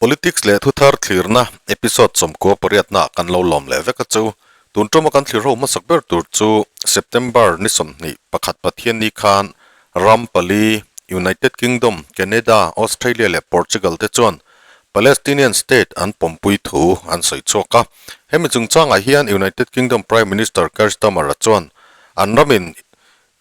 Politics leh thuthar thlirna episode 98 na kan lo lawm leh vek a chu. Tun tuma kan thlir ho hmasak ber tur chu September ni 21 Pathianni khan ram pali United Kingdom, Canada, Australia leh Portugal te chuan Palestinian state an pawmpui thu an sawi chhuak a. Hemi chungchangah hian United Kingdom Prime Minister Keir Starmer-a chuan an ramin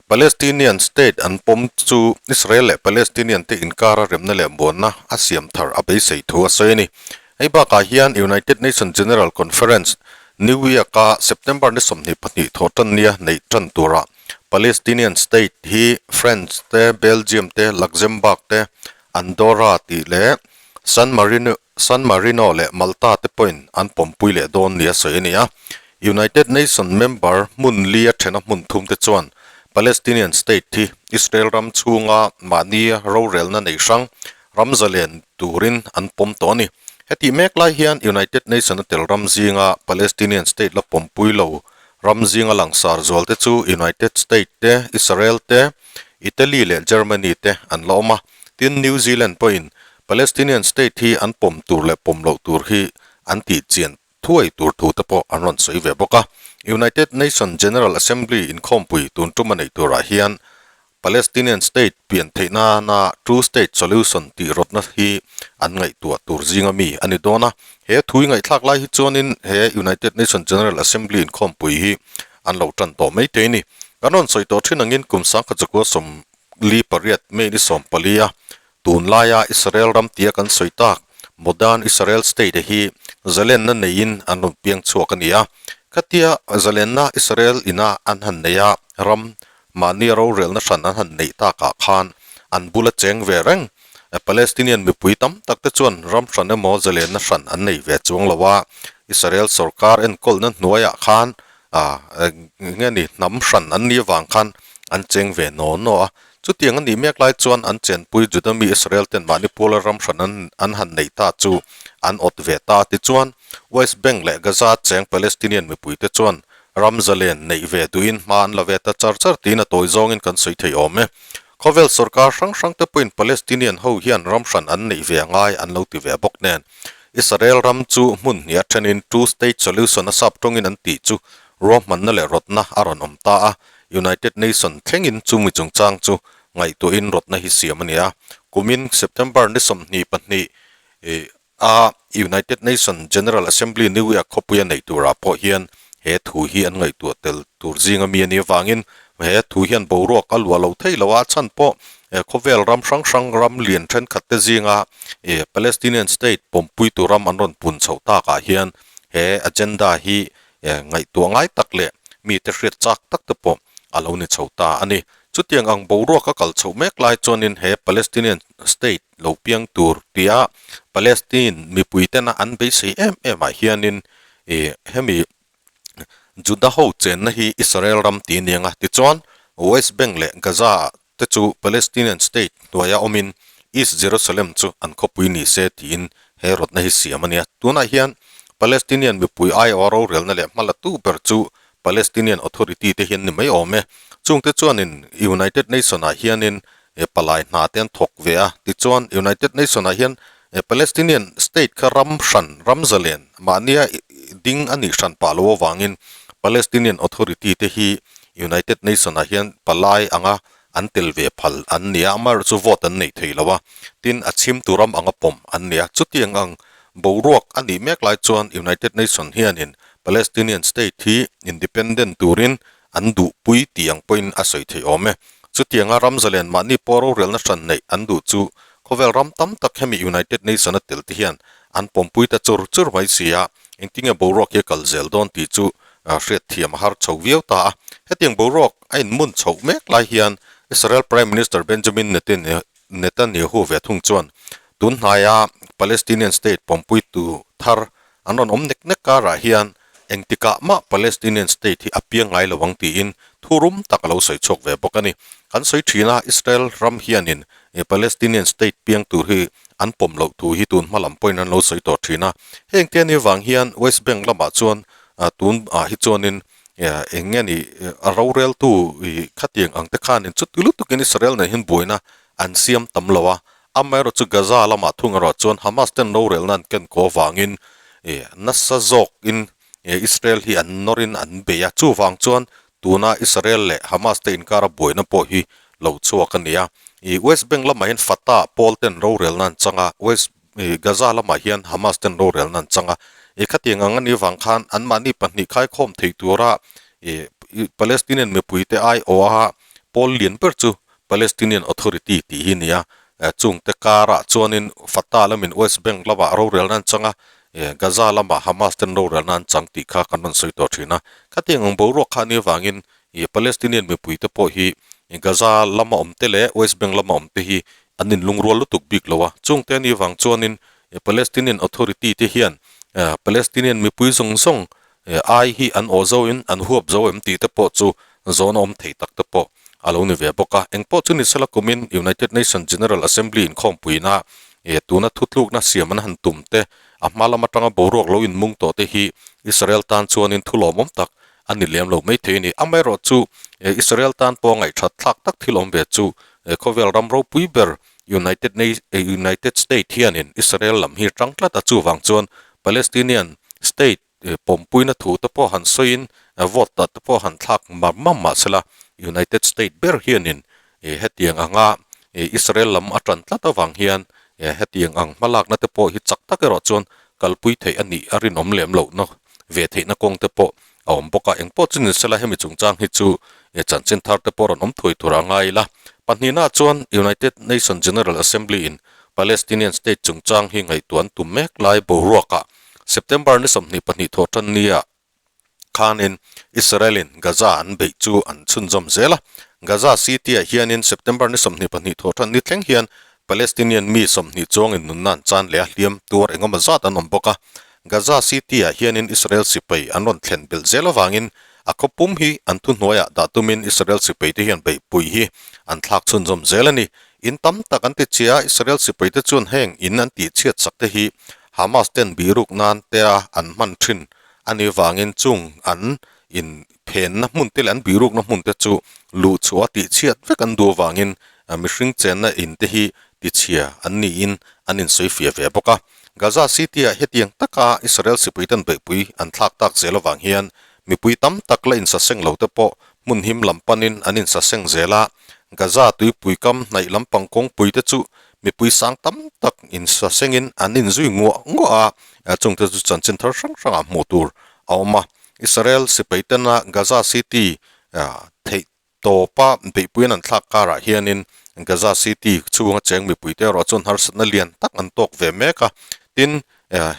Palestinian state an pawm chu Israel leh Palestinian te inkara remna leh muanna a siam thar a beisei thu a sawi a ni. Hei bakah hian United Nations General Conference, New York-a September ni 22 thawh tan nia neih tan turah Palestinian state hi France te, Belgium te, Luxembourg te, Andorra tih leh San Marino San Marino leh Malta te pawhin an pawmpui leh dawn nia sawi a ni a. United Nations member hmun li a thena hmun thum te chuan Palestinian state hi Israel ram chhunga mahni rorelna nei hrang ram zalen turin an pawm tawh a ni. Hetih mek lai hian United Nations a tel ram zinga Palestinian state la pawmpui lo ram zinga langsar zual te chu United State te, Israel te, Italy leh Germany te an la awm a. Tin, New Zealand pawhin Palestinian state hi an pawm tur leh pawm loh tur hi an tih chian thuai tur thu te pawh an rawn sawi ve bawk a. United Nations General Assembly inkhawmpui tun tum a neih turah hian Palestinian state pian theih nana two state solution tih rawtna hi an ngaihtuah tur zinga mi a ni dawn a. He thui ngaihthlak lai hi chuanin he United Nations General Assembly inkhawmpui hi an lo tan tawh mai thei a ni. Kan rawn sawi tawh thin angin kum 1948 May ni 14 a Tunlaia Israel ram tia kan sawi tak, modern Israel state hi zalenna neiin an rawn piang chhuak a ni a. Khatia zalenna Israel ina an han nei a, ram mahni rorelna hran an han neih takah khan an bula cheng ve reng. Palestinian mipui tam tak te chuan ram hran emaw zalenna hran an nei ve chuang lo a, Israel sorkar enkawlna hnuaiah khan nge ni hnam hran an nih avang khan an cheng ve naw naw a. Chutiang a nih mek lai chuan an chenpui Juda mi Israel ten mahni puala ram hran an an han neih ta chu an awt ve ta. Tichuan, West Bank leh Gaza cheng Palestinian mipuite chuan ram zalen neih ve duhin hma an la ve ta char char tiin a tawi zawngin kan sawi thei awm e. Khawvel sorkar hrang hrang te pawhin Palestinian ho hian ram hran an neih ve a ngai an lo ti ve bawk nen. Israel ram chu hmun hnih a thenin two state solution a sap tawngin an tih chu ruahmanna leh rawtna a rawn awm ta a. United Nation thlengin chumi chungchang chu ngaihtuahin rawtna hi siam a ni a. Kumin September ni 22 a United Nation General Assembly New York khawpuia neih turah pawh hian he thu hi an ngaihtuah tel tur zinga mi a nih avangin he thu hian boruak a luah lo thei lo a, a chhan pawh khawvel ram hrang hrang ram lian thenkhat te zinga Palestinian state pawmpui tur ram an rawn pun chhoh takah hian he agenda hi ngaihtuah ngai tak leh mite hriat chak tak te pawh a lo ni chho ta a ni. Chutiang ang boruak a kal chhoh mek lai chuanin he Palestinian state lo piang tur tia Palestine mipui tena an beisei em em ah hianin ih hemi Juda ho chenna hi Israel ram tih a ni ang a. Tichuan West Bank leh Gaza ah te chu Palestinian state hnuaia awmin East Jerusalem chu an khawpui ni se tiin he rawtna hi siam a ni a. Tunah hian Palestinian mipui aiawha rorelna leh hma latu ber chu Palestinian Authority te hian ni mai awm e. Chungte chuanin United Nation-ah hianin palai hna te an thawk ve a. Tichuan United Nation-ah hian Palestinian state kha ram hran, ram zalen mahnia ding a nih hran pah lo avangin Palestinian Authority te hi United Nation-ah hian palai anga an tel ve phal an ni a, amaherawhchu vote an nei thei lo a, tin a chhimtu ram anga pawm an ni a. Chutiang ang boruak a nih mek lai chuan United Nation hianin Palestinian state hi independent turin an duhpui tih ang pawhin a sawi thei awm e. Chutianga ram zalen mahni pawh rorelna hran neih an duh chu khawvel ram tam tak hemi United Nation a tel te hian an pawmpui ta chur chur mai si a, engtinge boruak hi a kal zel dawn tih chu hriat thiam a har chho viau ta a. Hetiang boruak a inmun chhoh mek lai hian Israel Prime Minister Benjamin Netanyahu ve thung chuan tun hnaia Palestinian state pawmpuitu thar an rawn awm nek nek karah hian engtikah mah Palestinian state hi a piang ngai lo ang tiin thu rum tak a lo sawi chhuak ve bawk a ni. Kan sawi thin a, Israel ram hianin Palestinian state piang tur hi an pawm loh thu hi tun hma lam pawhin an lo sawi tawh thin a. Heng te anih avang hian West Bank lamah chuan tun ah hi chuanin eng nge ni a roreltu khatiang ang te khanin chuti lutukin Israel nen hian buaina an siam tam lo a. Amaherawhchu Gaza lamah thung erawh chuan Hamas ten rorelna an ken kaw avangin nasa zawkin Israel hi an nawrin an bei a, chuvang chuan tuna Israel leh Hamas te inkara buaina pawh hi lo chhuak a ni a. West Bank lamah hian Fatah pawl ten rorelna an chang a, West Gaza lamah hian Hamas ten rorelna an chang a. Khatiang ang a nih vang khan anmahni pahnih khaikhawm thei tura Palestinian mipuite aiawha pawl lian ber chu Palestinian Authority tih hi a ni a, chungte karah chuanin Fatah lamin West Bank lamah rorelna an chang a, Gaza lamah Hamas ten rorelna an chang tih kha kan rawn sawi tawh thin a. Khatiang ang boruak kha a nih avangin Palestinian mipuite pawh hi Gaza lama awmte leh West Bank lama awmte hi an inlungrual lutuk bik lo a. Chungte a nih avang chuanin Palestinian Authority te hian Palestinian mipui zawng zawng Ai hi an aw zo in an huap zo em tih te pawh chu zawn a awm thei tak te pawh a lo ni ve bawk a. Eng pawh chu ni sela kumin United Nations General Assembly inkhawmpuina eh tuna thutlukna siam an han tum te, a hma lam atanga boruak lo inmung tawh te hi Israel tan chuanin thu lawmawm tak a ni lem lo mai thei a ni. Amaherawhchu Israel tan pawh ngaihthat thlak tak thil awm ve chu khawvel ram ropui ber United United State hianin Israel lam hi tang tlat a, chuvang chuan Palestinian state pawmpuina thu te pawh han sawiin vote ta te pawh han thlak mar mam mah sela United State ber hianin hetiang anga Israel lam a tan tlat avang hian hetiang ang hmalakna te pawh hi chak tak erawh chuan kalpui theih a nih a rinawm lem lohna ve theihna kawng te pawh a awm bawk a. Engpawh chu ni sela hemi chungchang hi chu chanchin thar te pawh rawn awm thuai tur a ngai ila. Pahnihnaah chuan United Nations General Assembly in Palestinian state chungchang hi ngaihtuah an tum mek lai boruakah September ni 22 thawh tan nia khanin Israel-in Gaza an beih chu an chhunzawm zel a. Gaza City-ah hianin September ni 22 thawh tan ni thleng hian Palestinian mi 20 chuangin nunna an chan leh a, hliam tuar engemaw zat an awm bawk a. Gaza City-ah hianin Israel sipai an rawn thlen belh zel avangin a khaw pum hi an thuhnuaiah dah tumin Israel sipaite hian beihpui hi an thlak chhunzawm zel a ni. In tam tak an ti chhia a, Israel sipaite chuan heng in an tihchhiat sak te hi Hamas ten bihruk nan te a an hman thin a nih vangin chung an in phenna hmun te leh an bihrukna hmun te chu luh chhuah a tihchhiat vek an duh avangin mihring chenna in te hi tichhia an niin an insawifiah ve bawk a. Gaza City ah hetiang taka Israel sipui ten beihpui an thlak tak zel avang hian mipui tam tak la insaseng lo te pawh hmun him lam panin an insaseng zel a, Gaza tuipui kam hnaih lampang kawngpui te chu mipui sang tam tak insasengin an inzui nguah nguah a, chungte chu chanchin thar hrang hrangah hmuh tur a awm a. Israel sipai tena Gaza City theih tawpa beihpuiin an thlak karah hianin Gaza City chhunga cheng mipuite erawh chuan harsatna lian tak an tawk ve mek a. Tin,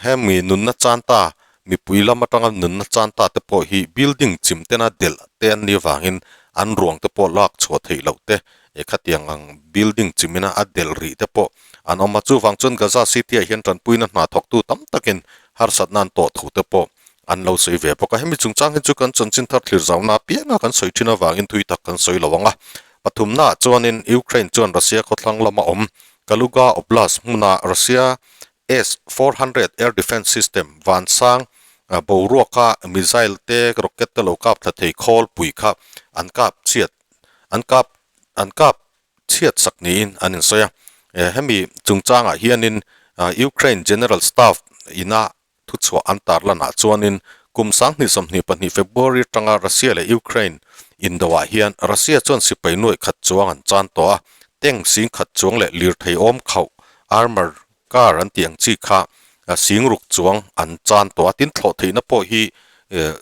hemi nunna chan ta mipui lam atanga nunna chan ta te pawh hi building chim tena delh te an nih avangin an ruang te pawh lak chhuah theih loh te khatiang ang building chimina a delh rih te pawh an awm a. Chuvang chuan Gaza City ah hian tanpuina hna thawktu tam takin harsatna an tawh thu te pawh an lo sawi ve bawk a. Hemi chungchang hi chu kan chanchin thar thlir zauna apianga kan sawi thin avangin thui tak kan sawi lo ang a. Pathumnaah chuanin Ukraine chuan Russia khawthlang lama awm Kaluga Oblast hmuna Russia S 400 air defence system vansang boruaka missile te rocket te lo kap thla thei khawl pui kha an kap chhiat an kap an kap chhiat sak niin an insawi a. Hemi chungchangah hianin Ukraine General Staff ina thuchhuah an tarlanah chuanin kum 2022 February atanga Russia leh Ukraine indoah hian Russia chuan sipai nuaih khat chuang an chan tawh a, tank sing khat chuang leh lirthei awm khauh armour car an tih ang chi kha sing ruk chuang an chan tawh a, tin thlawh theihna pawh hi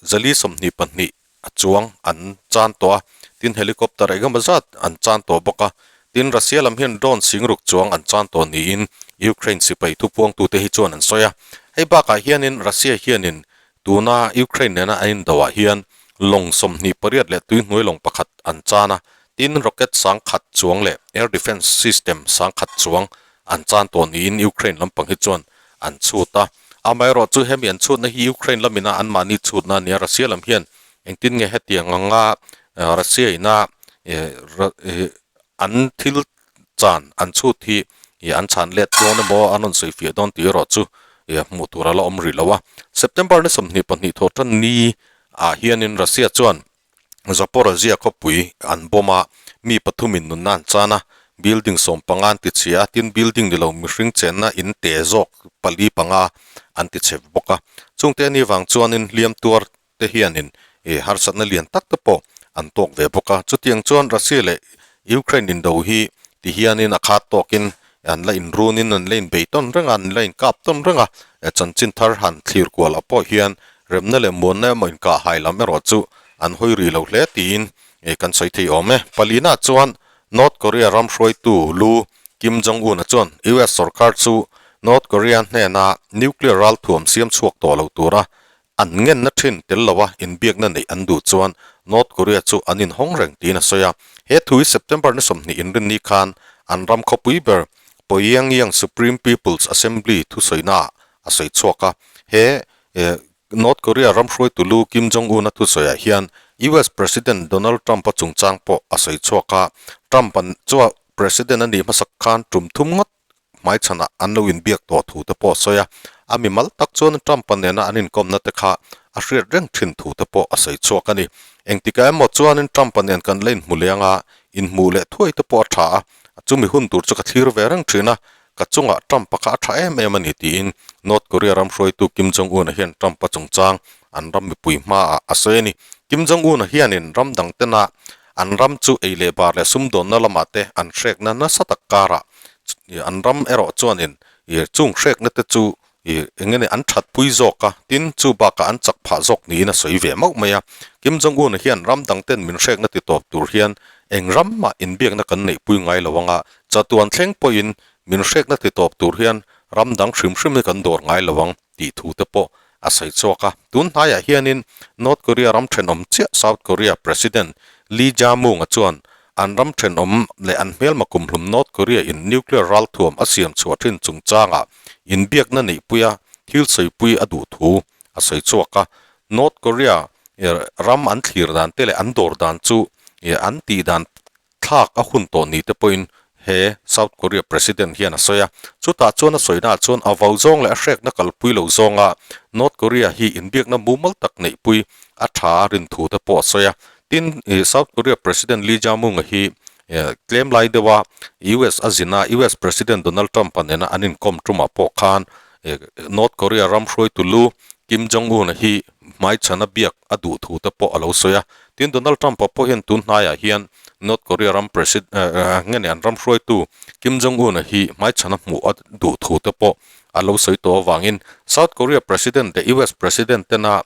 422 a chuang an chan tawh a, tin helicopter engemaw zat an chan tawh bawk a, tin Russia lam hian drone sing ruk chuang an chan tawh niin Ukraine sipai thupuangtute hi chuan an sawi a. Hei bakah hianin Russia hianin tuna Ukraine nena an indoah hian lawng 28 leh tuihnuai lawng pakhat an chan a, tin rocket 10,000 chuang leh air defence system 10,000 chuang an chan tawh niin Ukraine lampang hi chuan an chhut a. Amaherawhchu hemi an chhutna hi Ukraine lamina anmahni chhutna a nia, Russia lam hian engtin nge hetiang anga Russia ina an thil chan an chhut hi an chhan let dawn emaw an rawn sawifiah dawn tih erawh chu hmuh tur a la awm rih lo a. September ni 22 thawh tan ni ah hianin Russia chuan Zaporizhzhia khawpui an bomb a, mi pathumin nunna an chan a, building sawmpanga an ti chhia a, tin building ni lo mihring chenna in te zawk pali panga an ti chhe bawk a. Chungte a nih vang chuanin hliam tuar te hianin ih harsatna lian tak te pawh an tawk ve bawk a. Chutiang chuan Russia leh Ukraine indo hi ti hianin a khat tawkin an la inrunin an la inbei tawn reng a, an la inkap tawn reng a. Chanchin thar han thlir kual ah pawh hian remna leh muanna emaw inkah hai lam erawh chu an hawi rih lo hle tiin kan sawi thei awm e. Palina chuan North Korea ram hruaitu lu Kim Jong-un-a chuan US sorkar chu North Korea hnena nuclear ralthuam siam chhuak tawh lo tura an ngenna thin tel loa inbiakna neih an duh chuan North Korea chu an inhawng reng tiin a sawi a. He thu hi September ni 20 inrinni khan an ram khawpui ber Pyongyang Supreme People's Assembly thusawiinaah a sawi chhuak a. He North Korea ram hruaitu lu Kim Jong-un-a thusawiah hian US President Donald Trump-a chungchang pawh a sawi chhuak a. Trump-a chuah President a nih hmasak khan tum thum ngawt hmaichhanah an lo inbiak tawh thu te pawh a sawi a. A mimal tak chuan Trump-a nena an inkawmna te kha a hriat reng thin thu te pawh a sawi chhuak a ni. Engtikah emaw chuanin Trump-a nen kan la inhmu leng a, inhmuh leh thuai te pawh a tha a, chumi hun tur chu ka thlir ve reng thin a. Ka chungah Trump-a kha a tha em em a ni tiin North Korea ram hruaitu Kim Jong-un-a hian Trump-a chungchang an ram mipui hmaah a sawi a ni. Kim Jong-un-a hianin ram dang tena an ram chu ei leh bar leh sumdawnna lamah te an hrekna nasa tak karah an ram erawh chuanin chung hrekna te chu eng nge an thatpui zawk a, tin chu bakah an chak phah zawk niin a sawi ve mauh mai a. Kim Jong-un-a hian ram dang ten min hrekna ti tawp tur hian eng ram mah inbiakna kan neihpui ngai lo anga Chatuan thleng pawhin min hrekna ti tawp tur hian ram dang hrim hrim hi kan dawr ngai lo ang tih thu te pawh a sawi chhuak a. Tun hnaiah hianin North Korea ram thenawm chiah South Korea President Lee Jae-myung-a chuan an ram thenawm leh an hmelma kumhlum North Korea in nuclear ralthuam a siam chhuah thin chungchangah inbiakna neihpuia thil sawipui a duh thu a sawi chhuak a. North Korea ram an thlir dan te leh an dawr dan chu an tih dan Thlak a hun tawh ni te pawhin he South Korea President hian a sawi a. Chutah chuan a sawinaah chuan a vau zawng leh a hrekna kalpui lo zawnga North Korea hi inbiakna mumal tak neihpui a tha a rin thu te pawh a sawi a. Tin, South Korea President Lee Jae-myung-a hi tlem lai deuha US a zin a, US President Donald Trump-a nena an inkawm tumah pawh khan North Korea ram hruaitu lu Kim Jong-un-a hi hmaichhana biak a duh thu te pawh a lo sawi a. Tin, Donald Trump-a pawh hian tun hnaiah hian North Korea ram President nge ni an ram hruaitu Kim Jong-un-a hi hmaichhana hmuh a duh thu te pawh a lo sawi tawh avangin South Korea President leh US President tena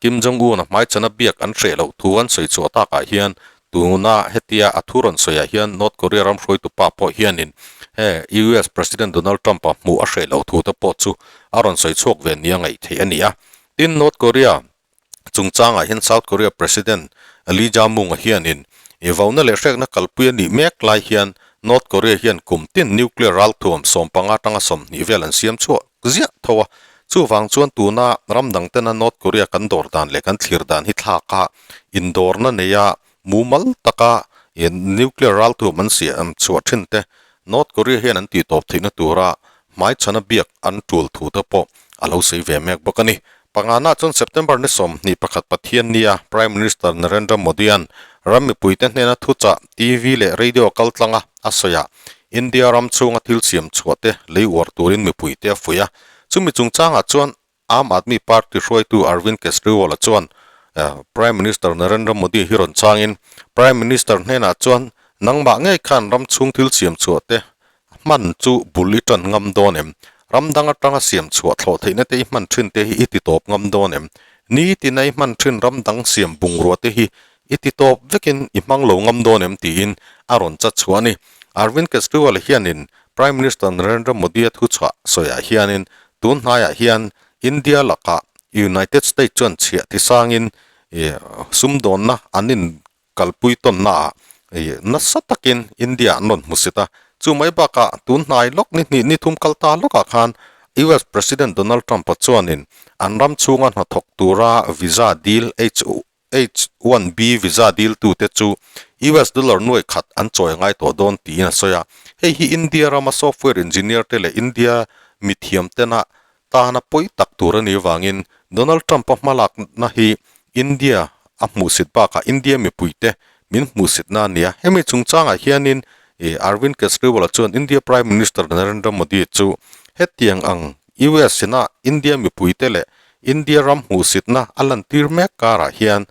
Kim Jong-un-a hmaichhana biak an hreh loh thu an sawi chhuah takah hian Tuna hetia a thu rawn sawiah hian North Korea ram hruaitu pa pawh hianin he US President Donald Trump-a hmuh a hreh loh thu te pawh chu a rawn sawi chhuak ve nia ngaih theih a ni a. Tin, North Korea chungchangah hian South Korea President Lee Jae-myung-a hianin i vauna leh hrekna kalpui a nih mek lai hian North Korea hian kum tin nuclear ralthuam 15 atanga 20 vel an siam chhuah ziah tho a. Chuvang chuan tuna ram dang tena North Korea kan dawr dan leh kan thlir dan hi thlak a, indawrna neia mumal taka nuclear ralthuam an siam chhuah thin te North Korea hian an tihtawp theihna tura hmaichhana biak an tul thu te pawh a lo sawi ve mek bawk a ni. Pangana chuan September ni 21 Pathiannia Prime Minister Narendra Modi-a'n ram mipuite hnena thuchah TV leh radio kaltlanga a sawiah India ram chhunga thil siam chhuah te lei uar turin mipuite a fuih a. Chumi chungchangah chuan Aam Aadmi Party hruaitu Arvind Kejriwal-a chuan Prime Minister Narendra Modi hi rawn changin Prime Minister hnenah chuan nangmah ngei khan ram chhung thil siam chhuah te hman chu bul i tan ngam dawn em? Ram dang atanga siam chhuah thlawh theihna te i hman thin te hi i ti tawp ngam dawn em? Nitin a i hman thin ram dang siam bungrua te hi i ti tawp vekin i hmang lo ngam dawn em tiin a rawn chat chhuah a ni. Arvind Kejriwal hianin Prime Minister Narendra Modi-a thuchhuah sawiah hianin tun hnaiah hian India lakah United States chuan chhiah ti sangin sumdawnna an inkalpui tawnnaah nasa takin India an rawn hmusit a. Chu mai bakah tun hnai lawk ni hnih ni thum kal ta lawkah khan US President Donald Trump-a chuanin an ram chhunga hnathawk tura visa dil H-1B visa diltute chu US dollar nuai khat an chawi ngai tawh dawn tiin a sawi a. Hei hi India rama software engineer te leh India mithiam tena tana pawi tak tur a nih avangin Donald Trump-a hmalakna hi India a hmuhsit bakah India mipuite min hmuhsitna a ni a. Hemi chungchangah hianin Ih Arvind Kejriwal-a chuan India Prime Minister Narendra Modi chu hetiang ang US ina India mipuite leh India ram hmuhsitna a lantir mek karah hian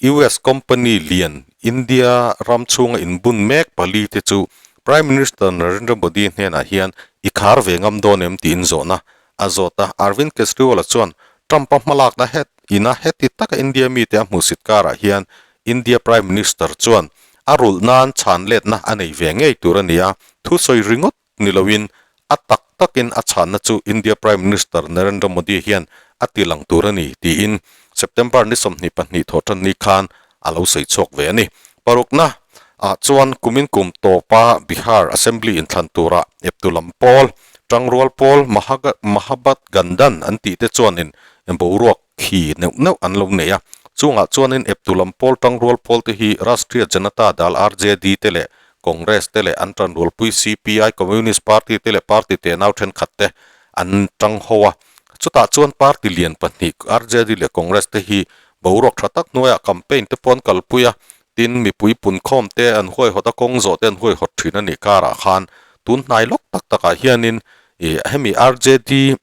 US company lian India ram chhunga inbun mek pali te chu Prime Minister Narendra Modi hnenah hian i khar ve ngam dawn em tiin zawhna a zawt a. Arvind Kejriwal-a chuan Trump-a hmalakna het ina heti taka India mite a hmuhsit karah hian India Prime Minister chuan a rulh nan chhan letna a nei ve ngei tur a ni a, thusawi ringawt ni loin a tak takin a chhanna chu India Prime Minister Narendra Modi hian a ti lang tur a ni tiin September ni 22 thawhtan ni khan a lo sawi chhuak ve a ni. Parukna ah chuan kumin kum tawpa Bihar Assembly inthlan tura eptu lam pawl, tangrual pawl Mahabat Gandan an tih te chuanin boruak khi neuh neuh an lo nei a. Chungah chuanin eptu lam pawl tangrual pawl te hi Rashtriya Janata Dal, RJD, te leh Congress te leh an tanrualpui CPI, Communist Party te leh party tenau thenkhat te an tang ho a. Chutah chuan party lian pahnih RJD leh Congress te hi boruak tha tak hnuaiah campaign te pawh an kalpui a, tin mipui punkhawm te an huaihawt a, kawng zawh te an huaihawt thin a nih karah khan tun hnai lawk tak takah hianin ih hemi RJD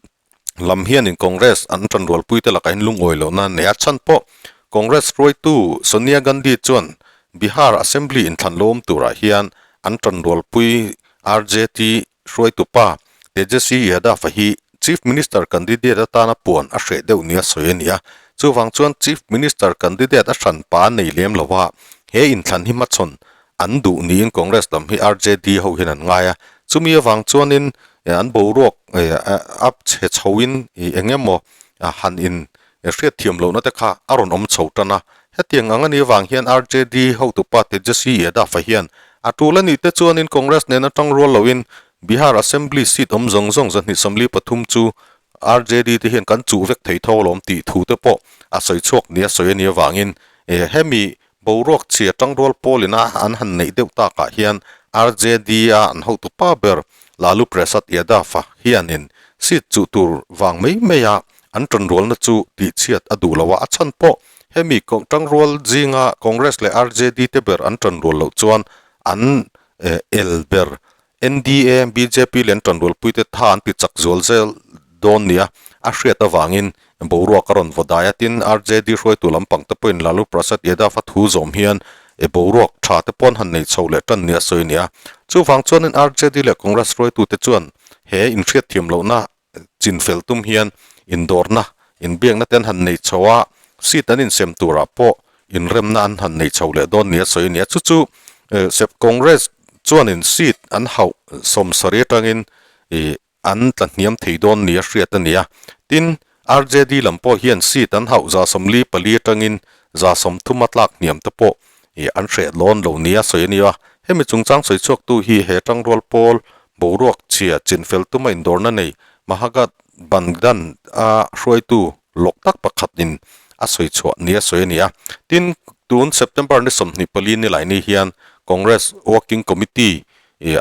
lam hianin Congress an tanrualpui te lakah hian lungawi lohna an nei a, chhan pawh Congress hruaitu Sonia Gandhi chuan Bihar Assembly inthlan lo awm turah hian an tanrualpui RJD hruaitupa Tejaswi Yadav-a hi Chief Minister candidate atana puan a hreh deuh nia sawi a ni a, chuvang chuan Chief Minister candidate a hranpa a nei lem lo a, he inthlan hi hmachhawn an duh niin Congress lam hi RJD ho hian an ngai a, chumi avang chuanin an boruak a chhe chhoin eng emaw han in hriatthiam lohna te kha a rawn awm chho tan a. Hetiang ang a nih avang hian RJD hotupa Tejaswi Yadav-a hian a tul a nih te chuanin Congress nen atang rual loin Bihar Assembly seat awm zawng zawng 243 chu RJD te hian kan chuh vek thei tho alawm tih thu te pawh a sawi chhuak nia sawi a nih avangin hemi Boruak chhia tangrual pawlina an han neih deuh takah hian RJD-a an hotupa ber Lalu Prasad Yadav-a hianin seat chuh tur vang mai maia an tanrualna chu tihchhiat a duh lo a, a chhan pawh hemi tangrual zinga Congress leh RJD te ber an tanrual loh chuan an el ber NDA, bjp leh an tanrualpuite tha an ti chak zual zel dawn nia a hriat avangin boruak a rawn vaw dai a, tin RJD hruaitu lampang te pawhin Lalu Prasad Yadav a thu zawm hian e boruak tha te pawh an han nei chho leh tan nia sawi a ni a. Chuvang chuanin RJD leh Congress hruaitute chuan he inhriatthiam lohna chinfel tum hian indawrna, inbiakna te an han nei chho a, seat an insem turah pawh inremna an han nei chho leh dawn nia sawi a ni a. Chu chu sep Congress chuanin seat an hauh 70 atangin ih an tla hniam thei dawn nia hriat a ni a. Tin, RJD lam pawh hian seat an hauh 144 atangin 30 a tlak hniam te pawh ih an hreh lawn lo nia sawi a ni a. Hemi chungchang sawi chhuaktu hi he tangrual pawl Boruak chhia chinfel tuma indawrna nei Mahagat Bandhan a hruaitu lawk tak pakhatin a sawi chhuah nia sawi a ni a. Tin, tun September ni 24 ni laini hian Congress Working Committee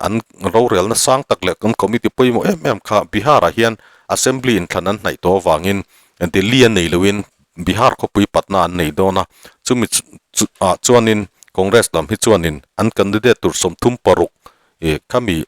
an rorelna sang tak leh kan committee pawimawh em em kha Bihar-ah hian Assembly inthlan an hnaih tawh avangin Delhi a nei loin Bihar khawpui Patna an nei dawn a, chumi ah chuanin Congress lam hi chuanin an candidate tur 36 Ih, khami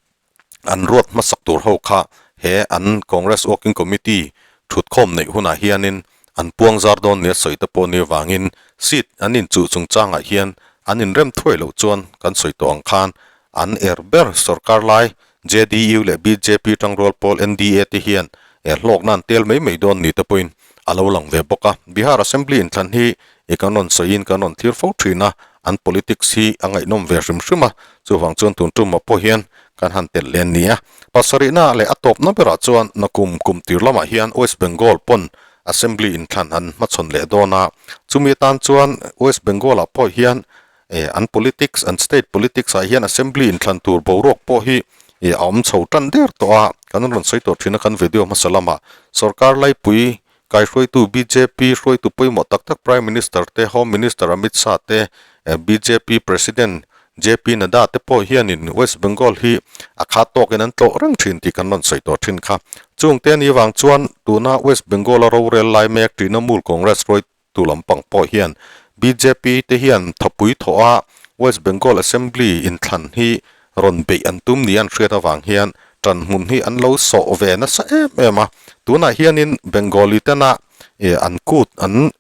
an ruat hmasak tur ho kha he an Congress Working Committee thutkhawm neih hunah hianin an puang zar dawn nia sawi te pawh ni avangin seat an inchuh chungchangah hian an inrem thuai loh chuan kan sawi tawh ang khan an er ber sorkar lai JDU leh bjp tangrual pawl NDA te hian hlawkna an tel mai mai dawn ni te pawhin a lo lang ve bawk a. Bihar Assembly inthlan hi i kan rawn sawiin kan rawn thlir fo thin a, an politics hi a ngaihnawm ve hrim hrim a, chuvang chuan tun tumah pawh hian kan han telh leh ni a. Pasarihna leh a tawpna berah chuan nakum kum tir lamah hian West Bengal pawn Assembly inthlan an hmachhawn leh dawn a, chumi atan chuan West Bengal-ah pawh hian an politics, an state politics ah hian Assembly inthlan tur boruak pawh hi a awm chho tan der tawh a, kan rawn sawi tawh thin a kan video hmasa lamah sorkar laipui Kaihruaitu bjp hruaitu pawimawh tak tak Prime Minister te, Home Minister Amit Shah te, bjp President JP Nadda te pawh hianin West Bengal hi a khat tawkin an tlawh reng thin tih kan rawn sawi tawh thin kha. Chung te ni vang chuan tuna West Bengal a rorel lai mek Trinamool Congress hruaitu lampang pawh hian bjp te hian thapui thawh a West Bengal Assembly inthlan hi rawn beih an tum ni an hriat avang hian ṭan hmun hi an lo sawh ve nasa em em a. Tunah hianin Bengali tena ih an kut an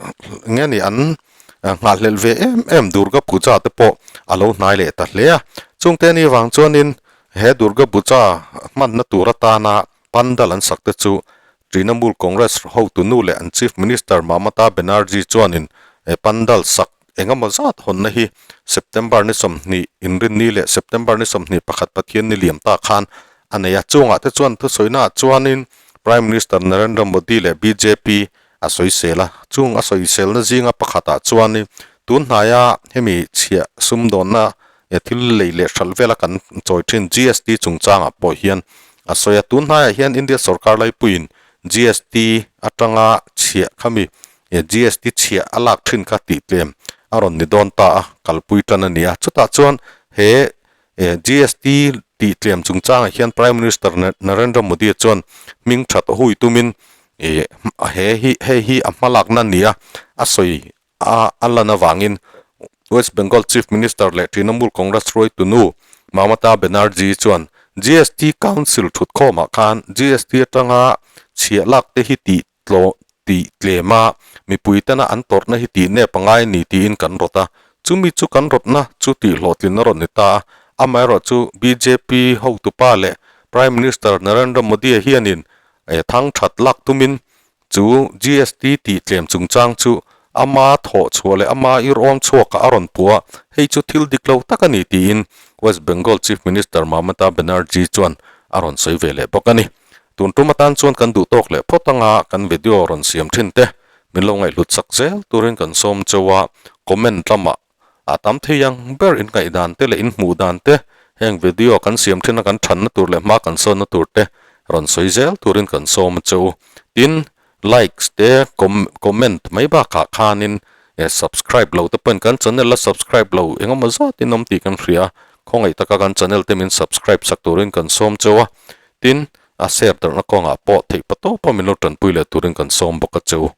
nge ni an nghahhlelh ve em em Durga Puja te pawh a lo hnai leh ta hle a. Chungte ni vang chuanin he Durga Puja hmanna tur atana Pandal an sak te chu Trinamool Congress hotu nu leh an Chief Minister Mamata Banerjee chuanin pandal sak engemaw zat hawnna hi September ni 20 Inrinni leh September ni 21 Pathianni liam ta khan a nei a. Chungah te chuan thusawiinaah chuanin Prime Minister Narendra Modi leh bjp a sawisel a. Chung a sawiselna zinga pakhatah chuanin tun hnaia hemi chhiah sumdawnna He thil lei leh hralh vela kan chawi thin GST chungchangah pawh hian a sawi a, tun hnaiah hian India sorkar laipuiin GST atanga chhiah khami GST chhiah a lak thin kha tih tlem a rawn ni dawn ta a, kalpui tan a ni a. Chutah chuan he GST tih tlem chungchangah hian Prime Minister Narendra Modi chuan hming that hui tumin he hi hei hi a hmalakna ni a, a sawi a a lan avangin West Bengal Chief Minister leh Trinamool Congress hruaitu nu Mamata Banerjee chuan GST Council thutkhawmah khan GST atanga chhiah lak te hi tih tlawh tih tlem a, mipui tena an tawrhna hi tih nep a ngai a ni tiin kan rawt a. Chumi chu kan rawtna chu tih hlawhtlinna rawn ni ta a, amaherawhchu bjp hotupa leh Prime Minister Narendra Modi-a hianin thang that lak tumin Chu GST tih tlem chungchang chu ama thawh chhuah leh ama irawm chhuakah a rawn puh a, hei chu thil dik lo tak a ni tiin West Bengal Chief Minister Mamata Banerjee chuan a rawn sawi ve leh bawk a ni. Tun tum atan chuan kan duh tawk leh phawt anga kan video rawn siam thin te min lo ngaihhlut sak zel turin kan sawm cheu a, comment lamah A tam thei ang ber in ngaihdan te leh in hmuh dan te, heng video kan siam thin a kan thanna tur leh hma kan sawnna tur te rawn sawi zel turin kan sawm a che u. Tin, likes te comment mai bakah khanin subscribe lo te pawhin kan channel la subscribe lo engemaw zatin awm tih kan hria a, khawngaih taka kan channel te min subscribe sak turin kan sawm cheu a. Tin, a share darhna kawngah pawh theih patawpa min lo tanpui leh turin kan sawm bawk a che u.